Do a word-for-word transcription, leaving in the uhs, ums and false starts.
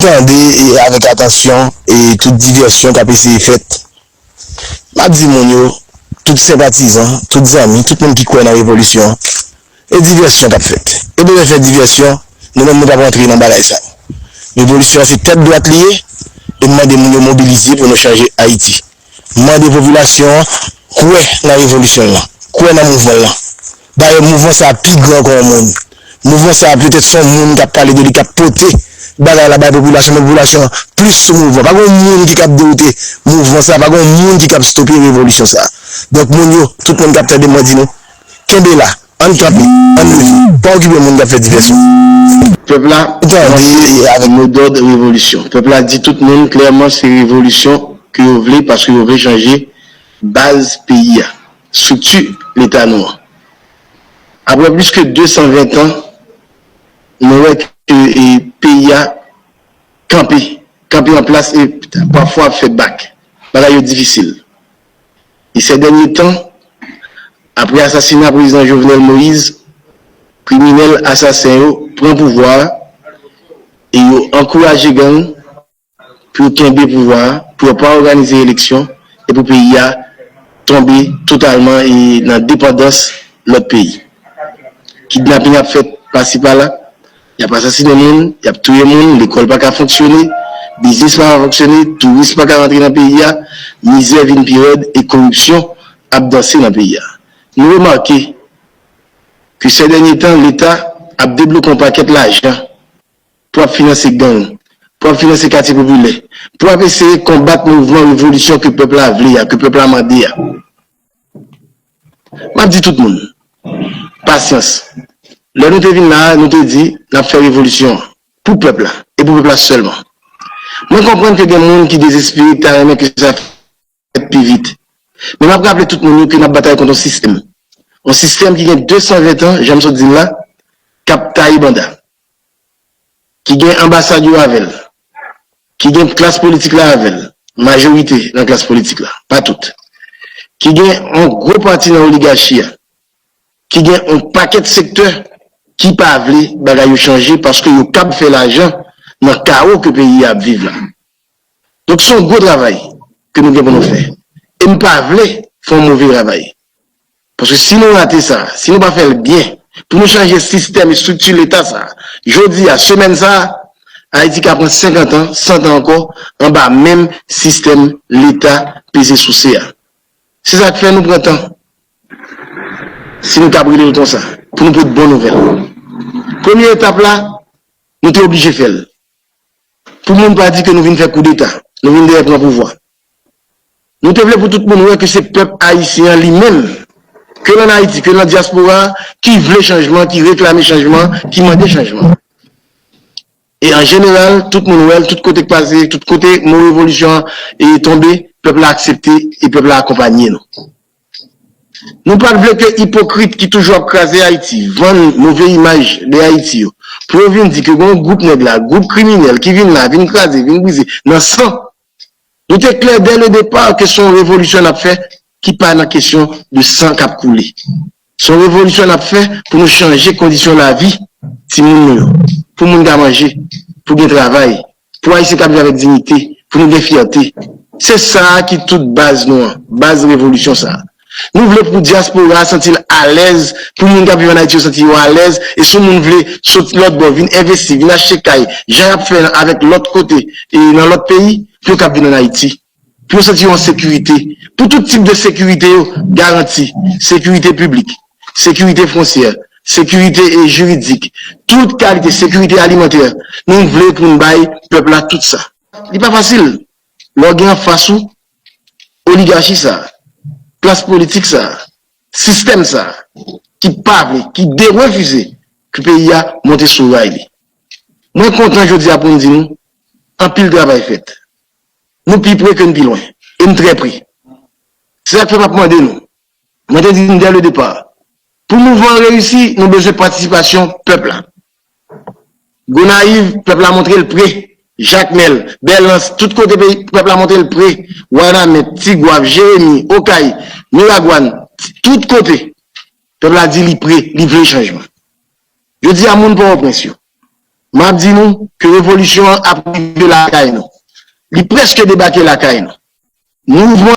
tande e avèk atansyon e tout divèsyon k ap eseye fèt. M ap di moun yo, tout senpatizan, tout zanmi, tout moun ki kwè nan revolisyon, e divèsyon k ap fèt. E bezwen fè divèsyon, nou menm nou p ap rantre nan bagay sa yo. Revolisyon an se tèt dwat li ye, e m mande moun yo mobilize pou nou chanje Ayiti. M mande popilasyon an kwè nan revolisyon l lan, kwè nan mouvman l lan. Dayè, mouvman sa a pi gran ke yon moun. Mouvman sa a petèt se yon moun k ap pale de li, k ap pote bagay la bay popilasyon, men popilasyon an plis sou mouvman. Pa gen yon moun ki kab dewoute mouvman sa a, pa gen yon moun ki kab stope revolisyon sa a. Donk, moun yo, tout moun k ap tande mwen di nou, kenbe la, ann kanpe, ann leve, pa okipe moun k ap fè divèsyon. Pèp la kòmanse modòd revolisyon. Pèp la di tout moun klèman se revolisyon ke yo vle paske yo vle chanje baz peyi a, estrikti Leta nou an. Apre plis ke de san ven tan, nou wè ke e, peyi a kanpe, kanpe an plas e pafwa ap fè bak. Bagay yo difisil. E sè dènye tan, apre asasina prezidan Jovenel Moïse, kriminèl asasen yo pran pouvwa a e yo ankouraje gang pou yo kenbe pouvwa a, pou yo pa òganize eleksyon e pou peyi a tonbe totalman e nan depandans lòt peyi. Kidnaping ap fèt pasi pala, y ap asasinen moun, y ap touye moun, lekòl pa ka fonksyone, biznis pa ka fonksyone, touris pa ka rantre nan peyi a, mizè vin pi rèd e koripsyon ap danse nan peyi a. Nou remake ke sè dènye tan, Leta ap debloke yon pakèt lajan pou ap finanse gang, pou ap finanse katye popilè, pou ap eseye konbat mouvman revolisyon ke pèp la vle a, ke pèp la mande a. M ap di tout moun, pasyans. Lè nou te vin la a, nou te di n ap fè revolisyon an pou pèp la, e pou pèp la sèlman. Mwen konprann ke gen moun ki dezespere, ki ta renmen ke sa fèt pi vit. Men m ap raple tout moun yo ke n ap batay kont yon sistèm. Yon sistèm ki gen de san ven tan, jan m sot di l la, k ap taye banda. Ki gen anbasad yo avè l, ki gen klas politik la avè l, majorite nan klas politik la, pa tout, ki gen yon gwo pati nan oligachi a, ki gen yon pakèt sektè ki pa vle bagay yo chanje paske yo kab fè lajan nan kawo ke peyi a ap viv la. Donk, se yon gwo travay ke nou gen pou nou fè. E m pa vle fè yon move travay. Paske si nou rate sa, si nou pa fè l byen, pou nou chanje sistèm e estrikti Leta sa, jodi a, semèn sa, Ayiti ka pran senkant an, san tan ankò, anba menm sistèm Leta peze souse a. Se sa k fè nou pran tan. Si nou t ap rele l konsa, pou nou pot bon nouvèl. Premye etap la, nou te oblije fè l. Pou moun pa di ke nou vin fè koudeta, nou vin dèyè pran pouvwa. Nou te vle pou tout moun wè ke se pèp ayisyen an li menm, ke l ann Ayiti, ke l nan dyaspora a, ki vle chanjman, ki reklame chanjman, ki mande chanjman. E an jeneral, tout moun wè l, tout kote k pase, tout kote mo revolisyon an e tonbe, pèp la aksepte e pèp la akonpanye nou. Nou pa t vle ke ipokrit ki toujou ap kraze Ayiti, vann move imaj de Ayiti yo, pou yo vin di ke gen yon gwoup nèg la, gwoup kriminèl ki vin la, vin kraze, vin brize, nan san. Nou te klè dès le départ ke se yon revolisyon n ap fè ki pa nan kesyon de san k ap koule. Se yon revolisyon n ap fè pou nou chanje kondisyon lavi timoun nou yo, pou moun ka manje, pou gen travay, pou Ayisyen ka viv avèk diyite, pou nou gen fyète. Se sa a ki tout baz nou an, baz revolisyon sa a. Nou vle pou dyaspora a santi l alèz, pou moun k ap viv ann Ayiti yo santi yo alèz, e si yon moun vle sot lòt bò, vin envesti, vin achte kay, jan y ap fè avèk lòt kote, e nan lòt peyi, pou yo kab vin ann Ayiti. Pou yo santi yo an sekirite. Pou tout tip de sekirite yo garanti, sekirite piblik, sekirite fwontyè, sekirite e jiridik, tout kalite sekirite alimantè, nou vle pou n bay pèp la tout sa. Li pa fasil. Lè w gen anfas ou oligachi sa, klas politik sa, sistèm sa, ki pa vle, ki derefize ke peyi a monte sou ray li. Mwen kontan jodi a pou m di nou, anpil travay fèt. Nou pi pre ke n pi lwen. E n trè pre. Se sa k fè m ap mande nou. Mwen te di n dès le départ. Pou mouvman an reyisi, nou bezwen patisipasyon pèp la. Gonayiv, pèp la montre l pre. Jakmèl, Bèlans, tout kote peyi, pèp la montre l pre. Wanament, Tigwav, Jeremi, Okay, Miragwàn, tout kote. Pèp la di li pre, li vle chanjman. Jodi a, moun Pòtoprens yo, M ap di nou ke revolisyon an ap rive lakay nou. Li prèske debake lakay nou. Mouvman